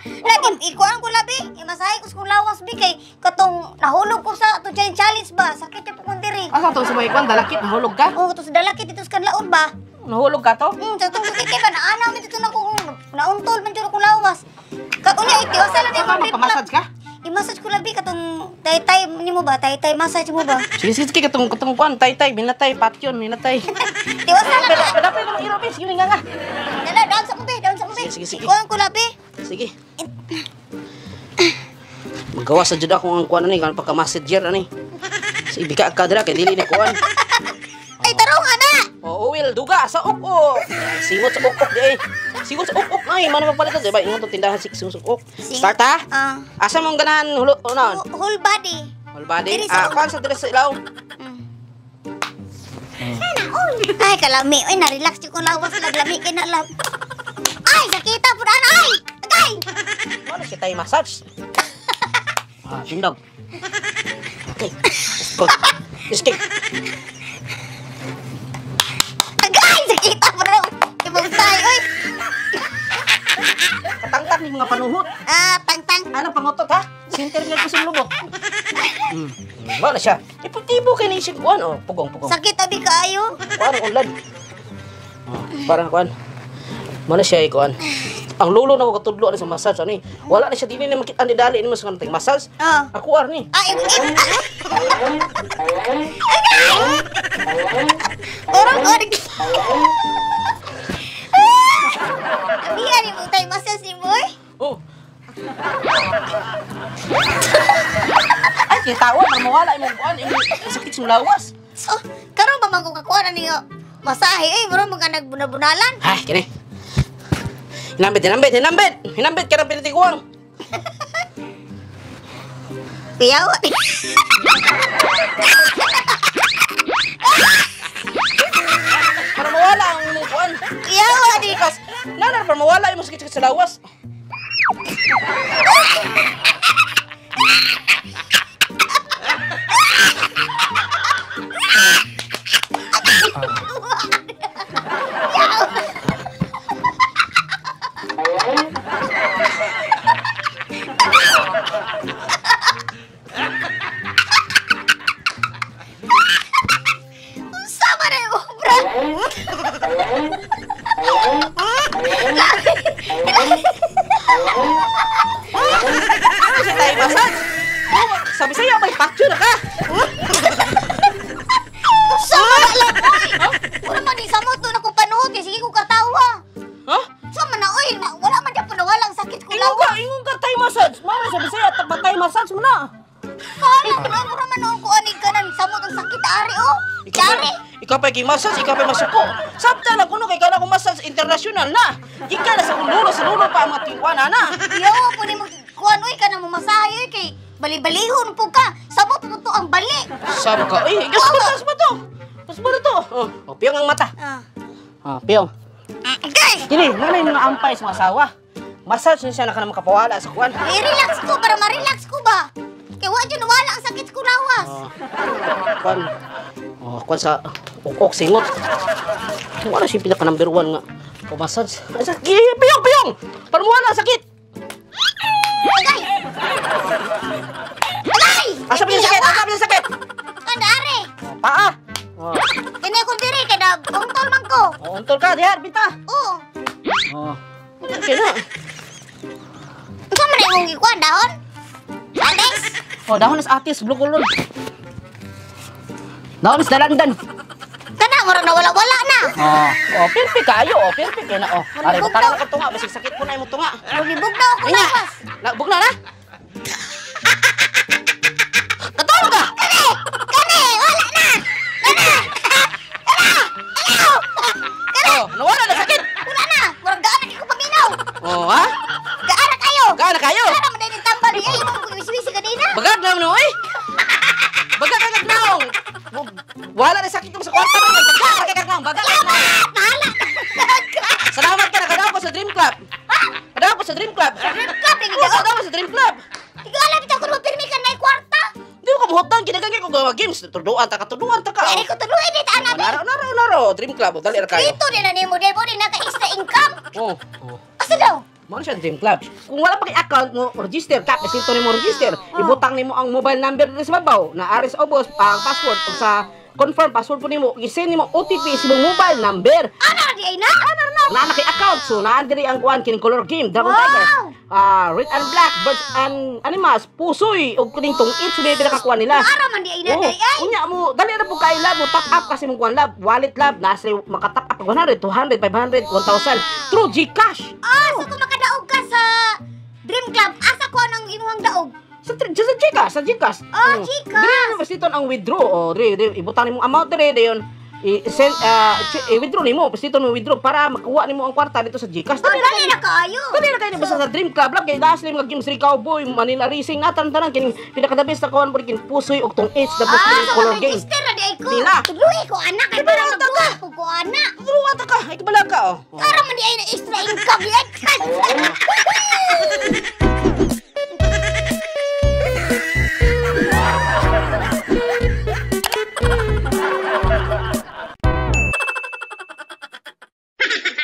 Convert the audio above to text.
Lagi ikuan ko labi, imasahe ko sa kong lawas bi kay katong nahulog ko sa to challenge ba, sakit ya po kong diri. Asa tong sumay kwan dalakit nahulog ka? Oh, to sa dalakit dito sa kanlaon ba? Nahulog ka to? Sa tong sakit kay ba naana mi dito na ko nauntol man jud akong lawas. Katunya itiwasa lang Ikaw magpamassage ka? I-massage ko labi katong tay-tay nimo ba? Tay-tay massage mo ba? Sige sige sige katong katong kwan tay-tay binatay patyon minatay. Tiwasa lang. Pero dapat ko iro bis yun nga nga. Dala down sa kumbe, down sa kumbe. Sige, sige, sige. Ikuan ko labi. Sige. Magawa sa jud ako ang kuan ani kan pagka-massager ani. Sige bika ka dira kay dili ni kuan. Ay tarong ana. Oh, oil duga sa ok. Singot sa ok di ay. Singot sa ok ay man magpalit di ba ingon tong tindahan singot sa ok. Start ha? Asa mong ganahan hulo unon? Whole body. Whole body. Ah, kuan sa diri sa ilaw. Ay kalami, ay na-relax jud ko lawas laglami kay na lab. Ay sakita pud ana ay. Agay. Wala siya tayo massage. Ah, tindog. Okay. Go. Escape. Agay sakita pud ana. Ibugtay oy. Katangtang ni mga panuhot. Ah, tangtang. Ano pangotot ha? Sinter nga ko sa lubot. Wala siya. Iputibo kay ni siya kuan oh, pugong pugong. Sakit abi kaayo. Kuan ang ulan. Oh, parang kuan. Mana siya kuan. Ang lolo na ko katudlo ani sa massage ani. Wala na siya dili na makita ni dali ni mo sa kanang massage. Oh. Ako ar ni. Ah, Orang orang. Abihan ni mo tayo massage ni boy. Oh. Ay, kay tawa na mawala imong kuan, imong sakit sa lawas. So, karon ba man ko kakuha na niyo masahe eh, mura mga nagbunabunalan. Ay, kini. Hinambit, hinambit, hinambit. Hinambit ka ng pinatiguang. Piyaw. Para mawala ang imong kuan. Piyaw di. Kas, nanar para mawala imong sakit sa lawas. Sama na yung obra. Ano siya tayo massage? Oh, sabi sa'yo, may patyo na ka. Sama na lang, oy. Wala man di samot to na kung panuhot kay sige ko katawa. Ha? Sama na oy, wala man gyapon nawala ang sakit ko Ingon ka, lawas. ingon ka tayo massage. Mama, sabi sa'yo, patay massage mo na. Kala ko na mura man ko ani kanan samot ang sakit ari oh. Dari. Ikaw pa kay massage, ikaw pa masuko. Sabta lang kuno kay kana kong massage international na. Ikaw na sa lulo sa lulo pa ang mga tiwana na. Yawa po ni mo kuan oy kana mo masahe oy kay bali-balihon po ka. Samot mo to ang bali. Sabi ka, eh, gas ba to? Ba to? Gas ba to? Oh, oh, piyong ang mata. Ah. Ah, piyong. Okay. Kini, nanay mga ampay sa mga asawa. Massage na siya na ka na makapawala sa kuan. I-relax ko para ma-relax ko ba? Kay wa jud nawala ang sakit ko lawas. Oh, kuan. Oh, kuan sa ukok singot. Wala siya pinaka number 1 nga. Pamassage. Ay, sakit. Piyong, piyong! Para mawala ang sakit. Agay! Agay! Asa pa yung sakit? Asa pa yung sakit? Kana are. Oh, paa. Oh, Kini akong diri kay na untol man ko. oh untol ka diha, bita. Oo. Oh. Okay na. Unsa man imong gikuan dahon? Ates? Oh, dahon is atis, blue color. Dahon is dalandan. Kana mura na wala-wala na. Oh, oh, perfect kayo, oh, perfect kay na oh. Are, Ano, butang na ko tunga, basig sakit po na imong tunga. Mulibog na ako Inga. lawas. Na, bugna na. Katulog ka. Kani! Kani! Wala na! Kana! Kana! Alaw! Kana! Oh, nawala na sakit. Wala na! Murag gaan na ko paminaw! Oh, ha? Gaan na kayo! Gaan na kayo. Kana man din tambal ay imong wisi-wisi kanina. Bagag na mo eh. Bagag na naong. Wala na sakit mo sa kwarta mo. Bagag na naong. Bagag na naong. Bahala! Salamat ka na kadaw ko sa Dream Club. Kadaw ko sa Dream Club. Dream Club, lagi Oo, kadaw ko sa Dream Club. Di ko alam ito kung mapirmi ka na kwarta. Di mo kabuhotan kinagangay ko gawa games. Tuduan ta ka, tuduan ta ka. Kaya ko tuloy di ta ana. Naro, naro, naro. Dream Club. Dali ra kayo. Dito din na nimo, di mo din naka extra income. Oh, oh. Asa daw? Mao na siya Dream Club. Kung wala pa kay account mo, register ka kasi ito nimo register. Ibutang nimo ang mobile number diri sa babaw na aris obos ang password ug sa confirm password po nimo, i-send nimo OTP sa imong mobile number. Ana ra di ay na? Ana na na kay account, so naa diri ang kuan kining color game, Dragon Wow! Tiger. Red and black, birds and animals, pusoy ug kining tong it's may pinakakuan nila. Ara man di ay na Oh, di ay. unya mo, dali na po kay lab mo, top up kasi mong kuan lab, wallet lab, nasa maka top up 100, 200, 500, 1,000 through GCash. Ah, so kung makadaog ka sa Dream Club, asa ko ang imuhang daog? Sa GCash, sa GCash. Ah, GCash. Dire na basta ito ang withdraw. Oh, dire, dire ibutang nimo amount dire dayon. I-send i-withdraw nimo, basta ito mo withdraw para makuha nimo ang kwarta dito sa GCash. Oh, dali na kaayo. Dali na kayo basta sa Dream Club lang kay daas mga games ri Cowboy, Manila Racing natan tanan kining pinaka the best na kuan kining pusoy og tong H tapos Ah, kining so color game. register na di ay ko. Di na. Tudluhi ko anak kay para magbuhat ko ko anak. Tudluan ta ka, ay kabala ka oh. Ara man di ay na extra income di ay.